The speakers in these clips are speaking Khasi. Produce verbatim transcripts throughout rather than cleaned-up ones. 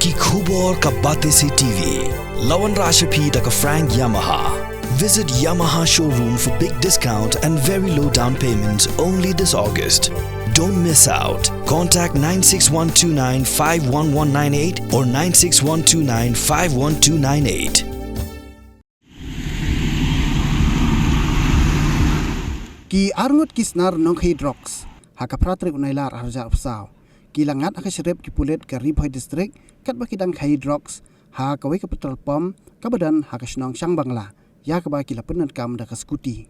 Ki khubor ka Batesi T V. La wanrah sha phi da ka Frank Yamaha. Visit Yamaha showroom for big discount and very low down payment only this August. Don't miss out. Contact nine six one two nine five one one nine eight or nine six one two nine five one two nine eight. Ki arngut ki snar nongkhaïi drugs ha ka phra tarik u Nailar arhajar arphew saw ki la ngat ha ka shrip ki pulit ka Ri Bhoi District, katba ki dang khaïi drugs ha kawei ka petrol pump kaba don ha ka shnong Shangbangla, ïa kaba ki la pyndonkam da ka scooty.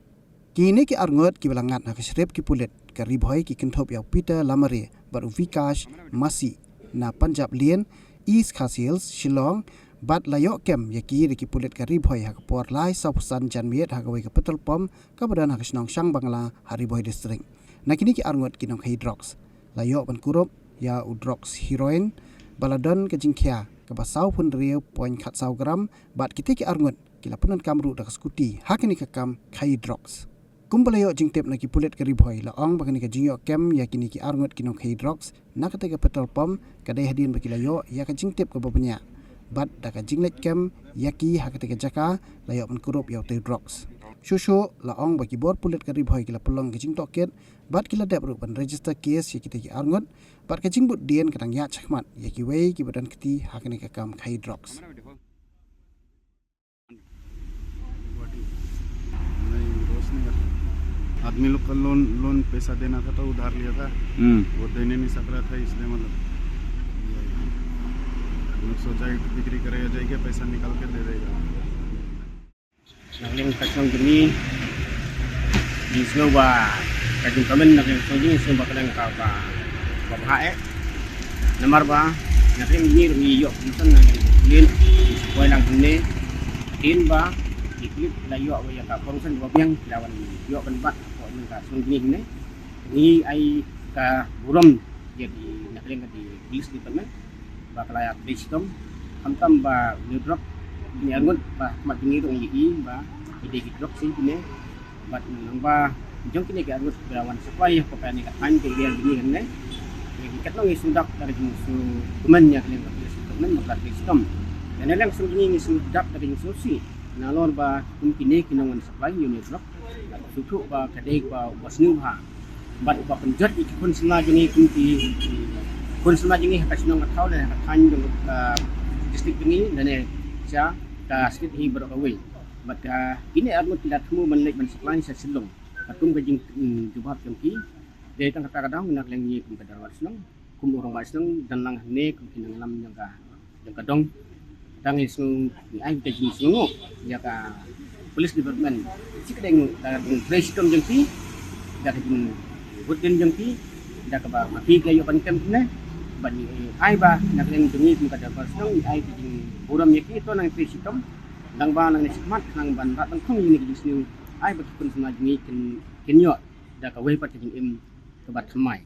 Kine ki arngut kiba la ngat ha ka shrip ki pulit ka Ri Bhoi ki kynthup ïa u Peter Lamare bad u Vikash Masi na Punjab Lane, East Khasi Hills, Shillong, bad la ïoh kem ïa ki da ki pulit ka Ri Bhoi ha ka por lai sawphew san janmiet ha kawei ka petrol pump kaba don ha ka shnong Shangbangla ha Ri Bhoi District. Na kine ki arngut ki nongkhaïi drugs la ïoh ban kurup ïa u drugs heroin ba la don ka jingkhia kaba sawphew hynriew point khatsaw gram, bad kitei ki arngut ki la pyndonkam ruh da ka scooty ha kane ka kam khaïi drugs. Kumba la ïoh jingtip na ki pulit ka Ri Bhoi, la ong ba kane ka jingïoh kem ïa kine ki arngut ki nongkhaïi drugs na katei ka petrol pump ka dei hadien ba ki la ïoh ïa ka jingtip kaba bniah, bad da ka jingleit kem ïa ki ha katei ka jaka la ïoh ban kurup ïa utei u drugs. Shuh shuh la ong ba ki bor pulit ka Ri Bhoi ki la pynlong ka jingtohkit bad ki la dep ruh ban register case ïa kitei ki arngut, bad ka jingbud dien ka dang ïaid shakhmat ïa kiwei kiba don kti ha kane ka kam khaïi drugs. नहीं, रोज नहीं करता। आदमी लोग का लोन, लोन पैसा देना था तो उधार लिया था। हम्म। वो देने नहीं सक रहा था, इसलिए मतलब हम लोग सोचा कि बिक्री करेगा, जाके पैसा निकाल के दे देगा। Nang ling ka song jini, di snow ba, ka jing kamen nang ling song jini snow ba ka dang ka ba, ba ba eh. Namar ba, nang ling ni ri yok ni song nang ling ling, di snow lang ni, din ba, di kulit la yok ba ya ka kong song ba biang, la wan yok ban bat, ko nang ka song jini ni. Ngi ai ka burom ïa ki, na ka liang ka di police department ba ka la ïa trei shitom khamtam ba u drug, ngi angnud ba mat ngi ruh ngi i ba ki dei ki drug shisha kine. Bad nang ba jong kine ki angnud ba wan supply ïa ka kane ka thaiñ ka area ngi hangne. Ngi katno ngi sngewdap da ka jingsngewkmen ïa ka liang ka police department ba ka la trei shitom. Ngi ngi sngewdap da ka jingsngewsih nalor ba kum kine ki nong wan supply ïa une u drug. Sngewthuh ba ka dei ba u ba sniew bha bad u ba pynjot ïa ki khun samla jong ngi kum ki khun samla jong ngi ha ka shnong ka thaw lane ha ka thaiñ jong ka district jong ngi lane sha ka state hi baroh kawei. Bad ka kine arngut ki la thmu ban leit ban supply sha Shillong. Katkum ka jingjubab jong ki dei tang kata ka daw ngi na ka liang ngi kum ka dorbar shnong. Kum u rangbah shnong dang lang hangne kum ki nongïalam jong ka, jong ka dong. Tang ngi sngew ngi ai ka jingsngewnguh ïa ka police department. Shi ka dei ngi da ka jingtrei shitom jong ki, da ka jingwad dien jong ki, da kaba ma ki ka ïoh ban kem kine. Bad ngi ai ba na ka liang jong ngi kum ka dorbar shnong ngi ai ka jingburom ïa ki to nang trei shitom. Nang ba nang ne shikmat nang ban rat ban khong ïa ngi ka jingsngew ai ba ki khun samla jong ngi kin, kin ïoh da kawei pat ka jingim kaba thymmai.